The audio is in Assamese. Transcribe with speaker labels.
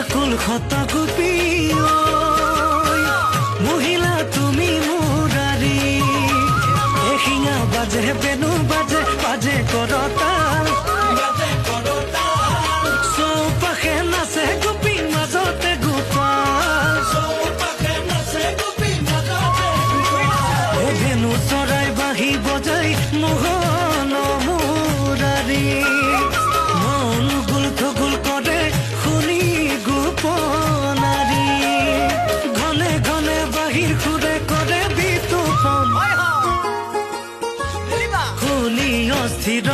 Speaker 1: ব্যাকুল শত গোপী মহিলা তুমি মুৰাৰী। এশিঙা বাজে বেনু বাজে বাজে কৰতাল, চৌপাশে নাচে গোপী মাজতে গোপাল। ধেনু চৰাই বাঁহী বজাই মোহন মুৰাৰী। মন গুল থগুল কৰে শুনি গোপনাৰী। ঘনে ঘনে বাহিৰ সুৰে কৰে বিতুপন, শুনি অস্থিৰ।